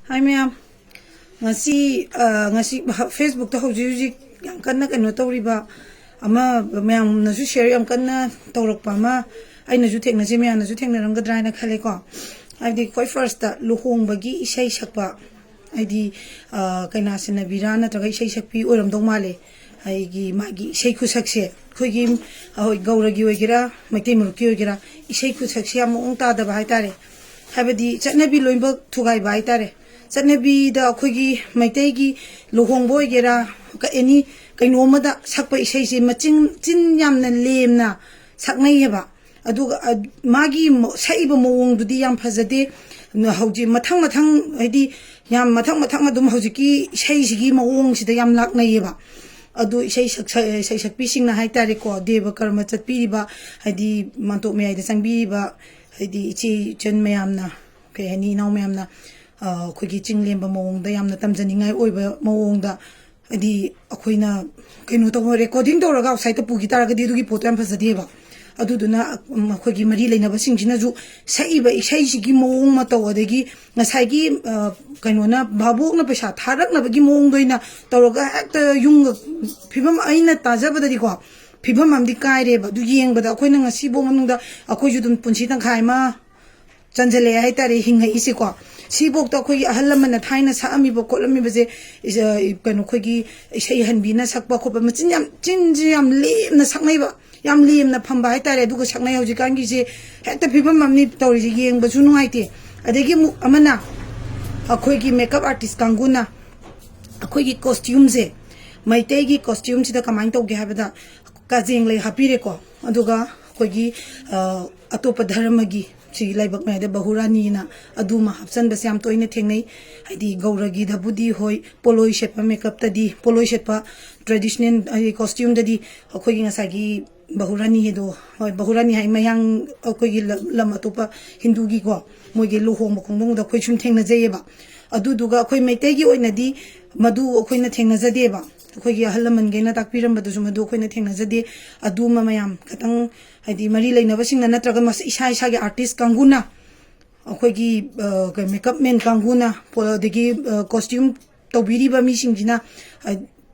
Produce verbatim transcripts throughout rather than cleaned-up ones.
ꯍꯥꯏ ꯃꯌꯥꯝ, ꯉꯁꯤ, ꯑ, ꯉꯁꯤ ꯐꯦꯁꯕꯨꯛꯇ ꯍꯧꯖꯤꯛ ꯍꯧꯖꯤꯛ ꯌꯥꯝ ꯀꯟꯅ ꯀꯩꯅꯣ ꯇꯧꯔꯤꯕ ꯑꯃ, ꯃꯌꯥꯝꯅꯁꯨ ꯁꯤꯌꯔ ꯌꯥꯝ ꯀꯟꯅ ꯇꯧꯔꯛꯄ ꯑꯃ, ꯑꯩꯅꯁꯨ ꯊꯦꯡꯅꯖꯩ, ꯃꯌꯥꯝꯅꯁꯨ ꯊꯦꯡꯅꯔꯝꯒꯗ꯭ꯔꯥ ꯍꯥꯏꯅ ꯈꯜꯂꯦꯀꯣ꯫ ꯍꯥꯏꯕꯗꯤ ꯈ꯭ꯋꯥꯏ ꯐꯥꯔꯁꯇ ꯂꯨꯍꯣꯡꯕꯒꯤ ꯏꯁꯩ ꯁꯛꯄ, ꯍꯥꯏꯗꯤ, ꯑ, ꯀꯩꯅꯥ ꯁꯤꯟꯅꯕꯤꯔꯥ ꯅꯠꯇ꯭ꯔꯒ ꯏꯁꯩ ꯁꯛꯄꯤ ꯑꯣꯏꯔꯝꯗꯧ ꯃꯥꯜꯂꯦ꯫ ꯑꯩꯒꯤ ꯃꯥꯒꯤ ꯏꯁꯩ ꯈꯨꯁꯛꯁꯦ ꯑꯩꯈꯣꯏꯒꯤ, ꯑ, ꯍꯣꯏ, ꯒꯧꯔꯒꯤ ꯑꯣꯏꯒꯦꯔꯥ, ꯃꯩꯇꯩ ꯃꯔꯨꯞꯀꯤ ꯑꯣꯏꯒꯦꯔꯥ, ꯏꯁꯩ ꯈꯨꯁꯛꯁꯦ ꯌꯥꯝ ꯃꯑꯣꯡ ꯇꯥꯗꯕ ꯍꯥꯏꯇꯥꯔꯦ꯫ ꯍꯥꯏꯕꯗꯤ ꯆꯠꯅꯕꯤ ꯂꯣꯏꯅꯃꯛ ꯊꯨꯒꯥꯏꯕ ꯍꯥꯏꯇꯥꯔꯦ꯫ ꯆꯠꯅꯕꯤꯗ ꯑꯩꯈꯣꯏꯒꯤ ꯃꯩꯇꯩꯒꯤ ꯂꯨꯍꯣꯡꯕ ꯑꯣꯏꯒꯦꯔꯥ, ꯑꯦꯅꯤ ꯀꯩꯅꯣ ꯑꯃꯗ ꯁꯛꯄ ꯏꯁꯩꯁꯦ ꯃꯆꯤꯟ, ꯆꯤꯟ ꯌꯥꯝꯅ ꯂꯦꯝꯅ ꯁꯛꯅꯩꯌꯦꯕ꯫ ꯑꯗꯨꯒ, ꯑ, ꯃꯥꯒꯤ ꯃ-, ꯁꯛꯏꯕ ꯃꯑꯣꯡꯗꯨꯗꯤ ꯌꯥꯝ ꯐꯖꯗꯦ꯫ ꯍꯧꯖꯤꯛ ꯃꯊꯪ ꯃꯊꯪ, ꯍꯥꯏꯗꯤ ꯌꯥꯝ ꯃꯊꯪ ꯃꯊꯪ ꯑꯗꯨꯝ ꯍꯧꯖꯤꯛꯀꯤ ꯏꯁꯩꯁꯤꯒꯤ ꯃꯑꯣꯡꯁꯤꯗ ꯌꯥꯝ ꯂꯥꯛꯅꯩꯌꯦꯕ꯫ ꯑꯗꯨ ꯏꯁꯩ ꯁꯛ-, ꯁꯛ-, ꯏꯁꯩ ꯁꯛꯄꯤꯁꯤꯡꯅ ꯍꯥꯏꯇꯥꯔꯦꯀꯣ, ꯗꯦꯕ ꯀꯔꯃ ꯆꯠꯄꯤꯔꯤꯕ, ꯍꯥꯏꯗꯤ ꯃꯥꯟꯇꯣꯞ ꯃꯌꯥꯏꯗ ꯆꯪꯕꯤꯔꯤꯕ, ꯍꯥꯏꯗꯤ ꯏꯆꯦ ꯏꯆꯟ ꯃꯌꯥꯝꯅ, ꯀꯩ ꯍꯥꯏꯅꯤ, ꯏꯅꯥꯎ ꯃꯌꯥꯝꯅ, ꯑ, ꯑꯩꯈꯣꯏꯒꯤ ꯆꯤꯡ ꯂꯦꯝꯕ ꯃꯑꯣꯡꯗ ꯌꯥꯝꯅ ꯇꯝꯖꯅꯤꯡꯉꯥꯏ ꯑꯣꯏꯕ ꯃꯑꯣꯡꯗ, ꯍꯥꯏꯗꯤ ꯑꯩꯈꯣꯏꯅ ꯀꯩꯅꯣ ꯇꯧꯕ, ꯔꯦꯀꯣꯔꯗꯤꯡ ꯇꯧꯔꯒ ꯑꯥꯎꯠꯁꯥꯏꯠꯇ ꯄꯨꯈꯤ ꯇꯥꯔꯒꯗꯤ ꯑꯗꯨꯒꯤ ꯄꯣꯠꯇꯣ ꯌꯥꯝ ꯐꯖꯗꯦꯕ꯫ ꯑꯗꯨꯗꯨꯅ, ꯎꯝ, ꯑꯩꯈꯣꯏꯒꯤ ꯃꯔꯤ ꯂꯩꯅꯕꯁꯤꯡꯁꯤꯅꯁꯨ ꯁꯛꯏꯕ ꯏꯁꯩꯁꯤꯒꯤ ꯃꯑꯣꯡ ꯃꯇꯧ, ꯑꯗꯒꯤ ꯉꯁꯥꯏꯒꯤ, ꯑ, ꯀꯩꯅꯣꯅ, ꯚꯥꯕꯣꯛꯅ ꯄꯩꯁꯥ ꯊꯥꯔꯛꯅꯕꯒꯤ ꯃꯑꯣꯡꯗ ꯑꯣꯏꯅ ꯇꯧꯔꯒ ꯍꯦꯛꯇ ꯌꯨꯝꯒ ꯐꯤꯕꯝ, ꯑꯩꯅ ꯇꯥꯖꯕꯗꯗꯤꯀꯣ, ꯐꯤꯕꯝ ꯑꯃꯗꯤ ꯀꯥꯏꯔꯦꯕ꯫ ꯑꯗꯨ ꯌꯦꯡꯕꯗ ꯑꯩꯈꯣꯏꯅ ꯉꯁꯤꯐꯥꯎ ꯃꯅꯨꯡꯗ ꯑꯩꯈꯣꯏꯁꯨ ꯑꯗꯨꯝ ꯄꯨꯟꯁꯤ ꯇꯪꯈꯥꯏ ꯑꯃ ꯆꯟꯁꯤꯜꯂꯛꯑꯦ ꯍꯥꯏꯇꯥꯔꯦ, ꯍꯤꯡꯉꯛꯏꯁꯦꯀꯣ꯫ ꯁꯤꯐꯧꯗ ꯑꯩꯈꯣꯏꯒꯤ ꯑꯍꯜ ꯂꯃꯟꯅ ꯊꯥꯏꯅ ꯁꯛꯑꯝꯃꯤꯕ ꯈꯣꯠꯂꯝꯃꯤꯕꯁꯦ, ꯏꯁ-, ꯀꯩꯅꯣ, ꯑꯩꯈꯣꯏꯒꯤ ꯏꯁꯩ ꯍꯟꯕꯤꯅ ꯁꯛꯄ ꯈꯣꯠꯄ, ꯃꯆꯤꯟ ꯌꯥꯝ, ꯆꯤꯟꯁꯦ ꯌꯥꯝ ꯂꯦꯝꯅ ꯁꯛꯅꯩꯕ, ꯌꯥꯝ ꯂꯦꯝꯅ ꯐꯝꯕ ꯍꯥꯏꯇꯥꯔꯦ꯫ ꯑꯗꯨꯒ ꯁꯛꯅꯩ꯫ ꯍꯧꯖꯤꯛꯀꯥꯟꯒꯤꯁꯦ ꯍꯦꯛꯇ ꯐꯤꯕꯝ ꯑꯃꯅꯤ ꯇꯧꯔꯤꯁꯦ, ꯌꯦꯡꯕꯁꯨ ꯅꯨꯡꯉꯥꯏꯇꯦ꯫ ꯑꯗꯒꯤ ꯑꯃꯨꯛ ꯑꯃꯅ, ꯑꯩꯈꯣꯏꯒꯤ ꯃꯦꯀꯞ ꯑꯥꯔꯇꯤꯁ ꯀꯥꯡꯕꯨꯅ ꯑꯩꯈꯣꯏꯒꯤ ꯀꯣꯁꯇ꯭ꯌꯨꯝꯁꯦ, ꯃꯩꯇꯩꯒꯤ ꯀꯣꯁꯇ꯭ꯌꯨꯝꯁꯤꯗ ꯀꯃꯥꯏꯅ ꯇꯧꯒꯦ ꯍꯥꯏꯕꯗ, ꯀꯥꯖꯦꯡ ꯂꯩ ꯍꯥꯞꯄꯤꯔꯦꯀꯣ, ꯑꯗꯨꯒ ꯑꯩꯈꯣꯏꯒꯤ, ꯑ, ꯑꯇꯣꯞꯄ ꯙꯔꯃꯒꯤ, ꯁꯤꯒꯤ ꯂꯥꯏꯕꯛ ꯃꯌꯥꯏꯗ ꯕꯍꯨꯔꯥꯅꯤꯅ ꯑꯗꯨꯃ ꯍꯥꯞꯆꯟꯕꯁꯦ ꯌꯥꯝ ꯇꯣꯏꯅ ꯊꯦꯡꯅꯩ꯫ ꯍꯥꯏꯗꯤ ꯒꯧꯔꯒꯤꯗꯕꯨꯗꯤ ꯍꯣꯏ, ꯄꯣꯂꯣꯏ ꯁꯦꯠꯄ ꯃꯦꯀꯞꯇꯗꯤ, ꯄꯣꯂꯣꯏ ꯁꯦꯠꯄ ꯇ꯭ꯔꯦꯗꯤꯁꯅꯦꯜ, ꯍꯥꯏꯗꯤ ꯀꯣꯁꯇ꯭ꯌꯨꯝꯗꯗꯤ ꯑꯩꯈꯣꯏꯒꯤ ꯉꯁꯥꯏꯒꯤ ꯕꯍꯨꯔꯥꯅꯤ ꯍꯥꯏꯗꯣ, ꯍꯣꯏ, ꯕꯍꯨꯔꯥꯅꯤ ꯍꯥꯏ, ꯃꯌꯥꯡ, ꯑꯩꯈꯣꯏꯒꯤ ꯂꯝ, ꯂꯝ ꯑꯇꯣꯞꯄ ꯍꯤꯟꯗꯨꯒꯤꯀꯣ, ꯃꯣꯏꯒꯤ ꯂꯨꯍꯣꯡꯕ ꯈꯣꯡꯗꯣꯡꯕꯗ ꯑꯩꯈꯣꯏ ꯁꯨꯝ ꯊꯦꯡꯅꯖꯩꯌꯦꯕ꯫ ꯑꯗꯨꯗꯨꯒ ꯑꯩꯈꯣꯏ ꯃꯩꯇꯩꯒꯤ ꯑꯣꯏꯅꯗꯤ ꯃꯗꯨ ꯑꯩꯈꯣꯏꯅ ꯊꯦꯡꯅꯖꯗꯦꯕ꯫ ꯑꯩꯈꯣꯏꯒꯤ ꯑꯍꯜ ꯂꯃꯟꯈꯩꯅ ꯇꯥꯛꯄꯤꯔꯝꯕꯗꯁꯨ ꯃꯗꯨ ꯑꯩꯈꯣꯏꯅ ꯊꯦꯡꯅꯖꯗꯦ꯫ ꯑꯗꯨꯃ ꯃꯌꯥꯝ ꯈꯤꯇꯪ, ꯍꯥꯏꯗꯤ ꯃꯔꯤ ꯂꯩꯅꯕꯁꯤꯡꯅ ꯅꯠꯇ꯭ꯔꯒ ꯃꯁ-, ꯏꯁꯥ ꯏꯁꯥꯒꯤ ꯑꯥꯔꯇꯤꯁ ꯀꯥꯡꯕꯨꯅ ꯑꯩꯈꯣꯏꯒꯤ ꯃꯦꯀꯞ ꯃꯦꯟ ꯀꯥꯡꯕꯨꯅ, ꯄꯣ- ꯑꯗꯒꯤ ꯀꯣꯁꯇ꯭ꯌꯨꯝ ꯇꯧꯕꯤꯔꯤꯕ ꯃꯤꯁꯤꯡꯁꯤꯅ, ꯑ,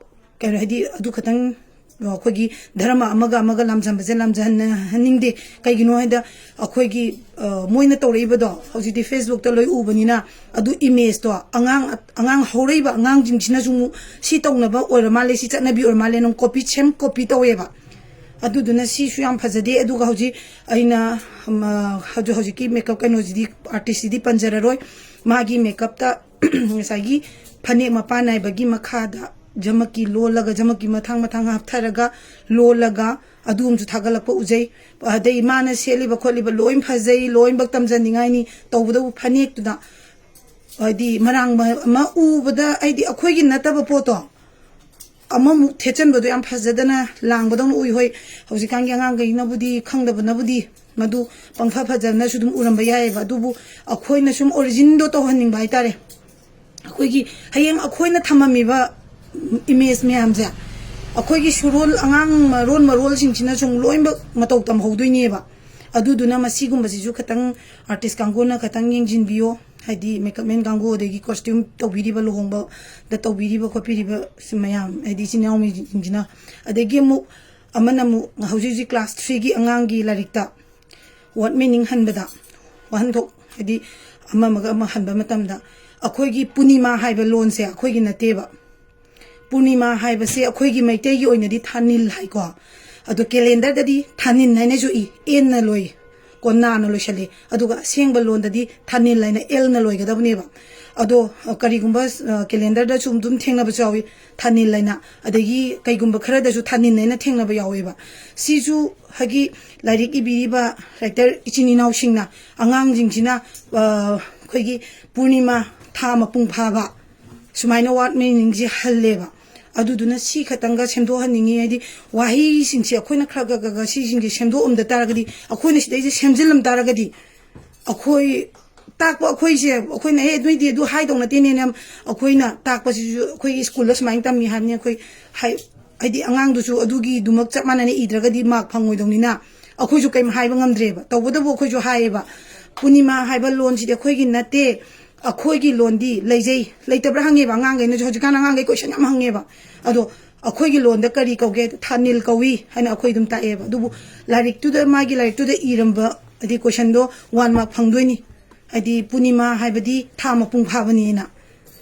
ꯀꯩꯅꯣ ꯍꯥꯏꯗꯤ ꯑꯗꯨ ꯈꯛꯇꯪ, ꯑ, ꯑꯩꯈꯣꯏꯒꯤ ꯙꯔꯃ ꯑꯃꯒ ꯑꯃꯒ ꯂꯥꯝꯖꯟꯕꯁꯦ ꯂꯥꯝꯖꯍꯟꯍꯟꯅꯤꯡꯗꯦ꯫ ꯀꯩꯒꯤꯅꯣ ꯍꯥꯏꯗ ꯑꯩꯈꯣꯏꯒꯤ, ꯑ, ꯃꯣꯏꯅ ꯇꯧꯔꯛꯏꯕꯗꯣ ꯍꯧꯖꯤꯛꯇꯤ ꯐꯦꯁꯕꯨꯛꯇ ꯂꯣꯏ ꯎꯕꯅꯤꯅ, ꯑꯗꯨ ꯏꯃꯦꯖꯇꯣ ꯑꯉꯥꯡ ꯑꯉꯥꯡ ꯍꯧꯔꯛꯏꯕ ꯑꯉꯥꯡꯁꯤꯡꯁꯤꯅꯁꯨ ꯑꯃꯨꯛ ꯁꯤ ꯇꯧꯅꯕ ꯑꯣꯏꯔ ꯃꯥꯜꯂꯦ, ꯁꯤ ꯆꯠꯅꯕꯤ ꯑꯣꯏꯔ ꯃꯥꯜꯂꯦ, ꯅꯪ ꯀꯣꯄꯤ ꯁꯦꯝ ꯀꯣꯄꯤ ꯇꯧꯋꯦꯕ꯫ ꯑꯗꯨꯗꯨꯅ ꯁꯤꯁꯨ ꯌꯥꯝ ꯐꯖꯗꯦ꯫ ꯑꯗꯨꯒ ꯍꯧꯖꯤꯛ ꯑꯩꯅ, ꯎꯝ, ꯑ, ꯍꯧꯖꯤꯛ ꯍꯧꯖꯤꯛꯀꯤ ꯃꯦꯀꯞ ꯀꯩꯅꯣꯁꯤꯗꯤ, ꯑꯥꯔꯇꯤꯁꯁꯤꯗꯤ ꯄꯟꯖꯔꯔꯣꯏ꯫ ꯃꯥꯒꯤ ꯃꯦꯀꯞꯇ ꯉꯁꯥꯏꯒꯤ ꯐꯅꯦꯛ ꯃꯄꯥꯟ ꯅꯥꯏꯕꯒꯤ ꯃꯈꯥꯗ ꯖꯃꯀꯤ ꯂꯣꯜꯂꯒ, ꯖꯃꯀꯤ ꯃꯊꯥꯡ ꯃꯊꯥꯡ ꯍꯥꯞꯊꯔꯒ ꯂꯣꯜꯂꯒ ꯑꯗꯨ ꯑꯃꯁꯨ ꯊꯥꯒꯠꯂꯛꯄ ꯎꯖꯩ꯫ ꯑꯗꯩ ꯃꯥꯅ ꯁꯦꯠꯂꯤꯕ ꯈꯣꯠꯂꯤꯕ ꯂꯣꯏ ꯐꯖꯩ, ꯂꯣꯏꯅꯃꯛ ꯇꯝꯖꯅꯤꯡꯉꯥꯏꯅꯤ꯫ ꯇꯧꯕꯇꯕꯨ ꯐꯅꯦꯛꯇꯨꯗ ꯍꯥꯏꯗꯤ ꯃꯔꯥꯡ ꯃ-, ꯑꯃ ꯎꯕꯗ ꯍꯥꯏꯗꯤ ꯑꯩꯈꯣꯏꯒꯤ ꯅꯠꯇꯕ ꯄꯣꯠꯇꯣ ꯑꯃꯃꯨꯛ ꯊꯦꯠꯆꯟꯕꯗꯣ ꯌꯥꯝ ꯐꯖꯗꯅ ꯂꯥꯡꯕꯗꯧꯅ ꯎꯏ꯫ ꯍꯣꯏ, ꯍꯧꯖꯤꯛꯀꯥꯟꯒꯤ ꯑꯉꯥꯡꯈꯩꯅꯕꯨꯗꯤ ꯈꯪꯗꯕꯅꯕꯨꯗꯤ ꯃꯗꯨ ꯄꯪꯐ ꯐꯖꯅꯁꯨ ꯑꯗꯨꯝ ꯎꯔꯝꯕ ꯌꯥꯏꯑꯕ꯫ ꯑꯗꯨꯕꯨ ꯑꯩꯈꯣꯏꯅ ꯁꯨꯝ ꯑꯣꯔꯤꯖꯤꯟꯗꯣ ꯇꯧꯍꯟꯅꯤꯡꯕ ꯍꯥꯏꯇꯥꯔꯦ꯫ ꯑꯩꯈꯣꯏꯒꯤ ꯍꯌꯦꯡ ꯑꯩꯈꯣꯏꯅ ꯊꯝꯃꯝꯃꯤꯕ ꯏꯃꯦꯖ ꯃꯌꯥꯝꯁꯦ ꯑꯩꯈꯣꯏꯒꯤ ꯁꯨꯔꯣꯜ, ꯑꯉꯥꯡ ꯃꯔꯣꯟ ꯃꯔꯣꯜꯁꯤꯡꯁꯤꯅ ꯁꯨꯝ ꯂꯣꯏꯅꯃꯛ ꯃꯇꯧ ꯇꯝꯍꯧꯗꯣꯏꯅꯦꯕ꯫ ꯑꯗꯨꯗꯨꯅ ꯃꯁꯤꯒꯨꯝꯕꯁꯤꯁꯨ ꯈꯤꯇꯪ ꯑꯥꯔꯇꯤꯁ ꯀꯥꯡꯕꯨꯅ ꯈꯤꯇꯪ ꯌꯦꯡꯁꯤꯟꯕꯤꯌꯣ꯫ ꯍꯥꯏꯗꯤ ꯃꯦꯀꯞ ꯃꯦꯟ ꯀꯥꯡꯕꯨ, ꯑꯗꯒꯤ ꯀꯣꯁꯇ꯭ꯌꯨꯝ ꯇꯧꯕꯤꯔꯤꯕ, ꯂꯨꯍꯣꯡꯕꯗ ꯇꯧꯕꯤꯔꯤꯕ ꯈꯣꯠꯄꯤꯔꯤꯕ ꯁꯤ ꯃꯌꯥꯝ, ꯍꯥꯏꯗꯤ ꯏꯆꯤꯟ ꯏꯅꯥꯎꯁꯤꯡꯁꯤꯅ꯫ ꯑꯗꯒꯤ ꯑꯃꯨꯛ ꯑꯃꯅ ꯑꯃꯨꯛ ꯍꯧꯖꯤꯛ ꯍꯧꯖꯤꯛ ꯀ꯭ꯂꯥꯁ ꯊ꯭ꯔꯤꯒꯤ ꯑꯉꯥꯡꯒꯤ ꯂꯥꯏꯔꯤꯛꯇ ꯋꯥꯔꯗ ꯃꯤꯅꯤꯡ ꯍꯟꯕꯗ ꯋꯥꯍꯟꯊꯣꯛ, ꯍꯥꯏꯗꯤ ꯑꯃ ꯑꯃꯒ ꯑꯃ ꯍꯟꯕ ꯃꯇꯝꯗ ꯑꯩꯈꯣꯏꯒꯤ ꯄꯨꯔꯅꯤꯃꯥ ꯍꯥꯏꯕ ꯂꯣꯟꯁꯦ ꯑꯩꯈꯣꯏꯒꯤ ꯅꯠꯇꯦꯕ꯫ ꯄꯨꯔꯅꯤꯃꯥ ꯍꯥꯏꯕꯁꯦ ꯑꯩꯈꯣꯏꯒꯤ ꯃꯩꯇꯩꯒꯤ ꯑꯣꯏꯅꯗꯤ ꯊꯥꯅꯤꯜ ꯍꯥꯏꯀꯣ꯫ ꯑꯗꯣ ꯀꯦꯂꯦꯟꯗꯔꯗꯗꯤ ꯊꯥꯅꯤꯟ ꯍꯥꯏꯅꯁꯨ ꯏ, ꯑꯦꯟꯅ ꯂꯣꯏ, ꯀꯣꯟꯅꯥꯅ ꯂꯣꯏꯁꯜꯂꯤ꯫ ꯑꯗꯨꯒ ꯑꯁꯦꯡꯕ ꯂꯣꯟꯗꯗꯤ ꯊꯥꯅꯤꯜ ꯍꯥꯏꯅ ꯑꯦꯜꯅ ꯂꯣꯏꯒꯗꯕꯅꯦꯕ꯫ ꯑꯗꯣ, ꯑ, ꯀꯔꯤꯒꯨꯝꯕ, ꯑ, ꯀꯦꯂꯦꯟꯗꯔꯗꯁꯨ ꯑꯗꯨꯝ ꯊꯦꯡꯅꯕꯁꯨ ꯌꯥꯎꯏ, ꯊꯥꯅꯤꯜ ꯍꯥꯏꯅ꯫ ꯑꯗꯒꯤ ꯀꯩꯒꯨꯝꯕ ꯈꯔꯗꯁꯨ ꯊꯥꯅꯤꯟ ꯍꯥꯏꯅ ꯊꯦꯡꯅꯕ ꯌꯥꯎꯋꯦꯕ꯫ ꯁꯤꯁꯨ ꯍꯥꯏꯗꯤ ꯂꯥꯏꯔꯤꯛ ꯏꯕꯤꯔꯤꯕ ꯔꯥꯏꯇꯔ ꯏꯆꯤꯟ ꯏꯅꯥꯎꯁꯤꯡꯅ, ꯑꯉꯥꯡꯁꯤꯡꯁꯤꯅ, ꯑ, ꯑꯩꯈꯣꯏꯒꯤ ꯄꯨꯔꯅꯤꯃꯥ ꯊꯥ ꯃꯄꯨꯡ ꯐꯥꯕ ꯁꯨꯃꯥꯏꯅ ꯋꯥꯔꯗ ꯃꯤꯅꯤꯡꯁꯦ ꯍꯜꯂꯦꯕ꯫ ꯑꯗꯨꯗꯨꯅ ꯁꯤ ꯈꯛꯇꯪꯒ ꯁꯦꯝꯗꯣꯛꯍꯟꯅꯤꯡꯉꯤ꯫ ꯍꯥꯏꯗꯤ ꯋꯥꯍꯩꯁꯤꯡꯁꯦ ꯑꯩꯈꯣꯏꯅ ꯈꯔ ꯈꯔ ꯈꯔ ꯈꯔ ꯁꯤꯁꯤꯡꯁꯦ ꯁꯦꯝꯗꯣꯛꯑꯝꯗ ꯇꯥꯔꯒꯗꯤ, ꯑꯩꯈꯣꯏꯅ ꯁꯤꯗꯩꯁꯦ ꯁꯦꯝꯖꯤꯜꯂꯝ ꯇꯥꯔꯒꯗꯤ, ꯑꯩꯈꯣꯏ ꯇꯥꯛꯄ ꯑꯩꯈꯣꯏꯁꯦ, ꯑꯩꯈꯣꯏꯅ "ꯑꯦ, ꯅꯣꯏꯗꯤ ꯑꯗꯨ ꯍꯥꯏꯗꯧ ꯅꯠꯇꯦꯅꯦꯅ" ꯑꯩꯈꯣꯏꯅ ꯇꯥꯛꯄꯁꯤꯁꯨ, ꯑꯩꯈꯣꯏꯒꯤ ꯁ꯭ꯀꯨꯜꯗ ꯁꯨꯃꯥꯏꯅ ꯇꯝꯃꯤ ꯍꯥꯏꯕꯅꯤ, ꯑꯩꯈꯣꯏ ꯍꯥꯏ-, ꯍꯥꯏꯗꯤ ꯑꯉꯥꯡꯗꯨꯁꯨ ꯑꯗꯨꯒꯤꯗꯨꯃꯛ ꯆꯞ ꯃꯥꯟꯅꯅ ꯏꯗ꯭ꯔꯒꯗꯤ ꯃꯥꯔꯛ ꯐꯪꯉꯣꯏꯗꯧꯅꯤꯅ ꯑꯩꯈꯣꯏꯁꯨ ꯀꯩꯝ ꯍꯥꯏꯕ ꯉꯝꯗ꯭ꯔꯦꯕ꯫ ꯇꯧꯕꯇꯕꯨ ꯑꯩꯈꯣꯏꯁꯨ ꯍꯥꯏꯌꯦꯕ, ꯄꯨꯔꯅꯤꯃꯥ ꯍꯥꯏꯕ ꯂꯣꯟꯁꯤꯗꯤ ꯑꯩꯈꯣꯏꯒꯤ ꯅꯠꯇꯦ, ꯑꯩꯈꯣꯏꯒꯤ ꯂꯣꯟꯗꯤ ꯂꯩꯖꯩ, ꯂꯩꯇꯕ꯭ꯔꯥ ꯍꯪꯉꯦꯕ ꯑꯉꯥꯡꯈꯩꯅꯁꯨ꯫ ꯍꯧꯖꯤꯛꯀꯥꯟ ꯑꯉꯥꯡꯈꯩ ꯀꯣꯏꯁꯟ ꯌꯥꯝ ꯍꯪꯉꯦꯕ꯫ ꯑꯗꯣ ꯑꯩꯈꯣꯏꯒꯤ ꯂꯣꯟꯗ ꯀꯔꯤ ꯀꯧꯒꯦ? ꯊꯥꯅꯤꯜ ꯀꯧꯏ ꯍꯥꯏꯅ ꯑꯩꯈꯣꯏ ꯑꯗꯨꯝ ꯇꯥꯛꯑꯦꯕ꯫ ꯑꯗꯨꯕꯨ ꯂꯥꯏꯔꯤꯛꯇꯨꯗ, ꯃꯥꯒꯤ ꯂꯥꯏꯔꯤꯛꯇꯨꯗ ꯏꯔꯝꯕ, ꯍꯥꯏꯗꯤ ꯀꯣꯏꯁꯟꯗꯣ ꯋꯥꯟ ꯃꯥꯔꯛ ꯐꯪꯗꯣꯏꯅꯤ, ꯍꯥꯏꯗꯤ ꯄꯨꯔꯅꯤꯃꯥ ꯍꯥꯏꯕꯗꯤ ꯊꯥ ꯃꯄꯨꯡ ꯐꯥꯕꯅꯤꯅ꯫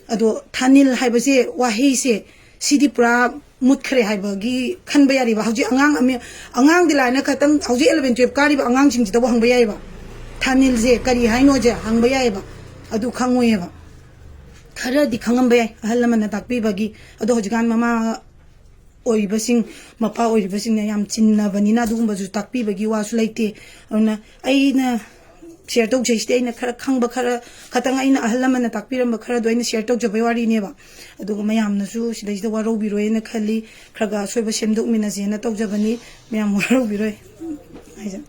ꯑꯗꯣ ꯊꯥꯅꯤꯜ ꯍꯥꯏꯕꯁꯦ, ꯋꯥꯍꯩꯁꯦ, ꯁꯤꯗꯤ ꯄꯨꯔꯥ ꯃꯨꯠꯈ꯭ꯔꯦ ꯍꯥꯏꯕꯒꯤ ꯈꯟꯕ ꯌꯥꯔꯤꯕ꯫ ꯍꯧꯖꯤꯛ ꯑꯉꯥꯡ ꯑꯃ, ꯑꯉꯥꯡꯗꯤ ꯂꯥꯏꯅ ꯈꯇꯪ, ꯍꯧꯖꯤꯛ ꯑꯦꯂꯚꯦꯟ ꯇꯨꯌꯦꯜꯞ ꯀꯥꯔꯤꯕ ꯑꯉꯥꯡꯁꯤꯡꯁꯤꯗꯕꯨ ꯍꯪꯕ ꯌꯥꯏꯑꯕ, ꯊꯥꯅꯤꯜꯁꯦ ꯀꯔꯤ ꯍꯥꯏꯅꯣꯁꯦ ꯍꯪꯕ ꯌꯥꯏꯑꯕ꯫ ꯑꯗꯨ ꯈꯪꯉꯣꯏꯑꯕ꯫ ꯈꯔꯗꯤ ꯈꯪꯉꯝꯕ ꯌꯥꯏ ꯑꯍꯜ ꯂꯃꯟꯅ ꯇꯥꯛꯄꯤꯕꯒꯤ꯫ ꯑꯗꯣ ꯍꯧꯖꯤꯛꯀꯥꯟ ꯃꯃꯥ ꯑꯣꯏꯔꯤꯕꯁꯤꯡ, ꯃꯄꯥ ꯑꯣꯏꯔꯤꯕꯁꯤꯡꯅ ꯌꯥꯝ ꯆꯤꯟꯅꯕꯅꯤꯅ ꯑꯗꯨꯒꯨꯝꯕꯁꯨ ꯇꯥꯛꯄꯤꯕꯒꯤ ꯋꯥꯁꯨ ꯂꯩꯇꯦ꯫ ꯑꯗꯨꯅ ꯑꯩꯅ ꯁꯤꯌꯔ ꯇꯧꯖꯩꯁꯤꯗꯤ ꯑꯩꯅ ꯈꯔ ꯈꯪꯕ, ꯈꯔ ꯈꯇꯪ, ꯑꯩꯅ ꯑꯍꯜ ꯂꯃꯟꯅ ꯇꯥꯛꯄꯤꯔꯝꯕ ꯈꯔꯗꯣ ꯑꯩꯅ ꯁꯤꯌꯔ ꯇꯧꯖꯕꯩ ꯋꯥꯔꯤꯅꯦꯕ꯫ ꯑꯗꯨꯒ ꯃꯌꯥꯝꯅꯁꯨ ꯁꯤꯗꯩꯁꯤꯗ ꯋꯥꯔꯧꯕꯤꯔꯣꯏꯅ ꯈꯜꯂꯤ꯫ ꯈꯔ ꯈꯔ ꯑꯁꯣꯏꯕ ꯁꯦꯝꯗꯣꯛꯃꯤꯟꯅꯁꯦꯅ ꯇꯧꯖꯕꯅꯤ꯫ ꯃꯌꯥꯝ ꯋꯥꯔꯧꯕꯤꯔꯣꯏ ꯍꯥꯏꯖ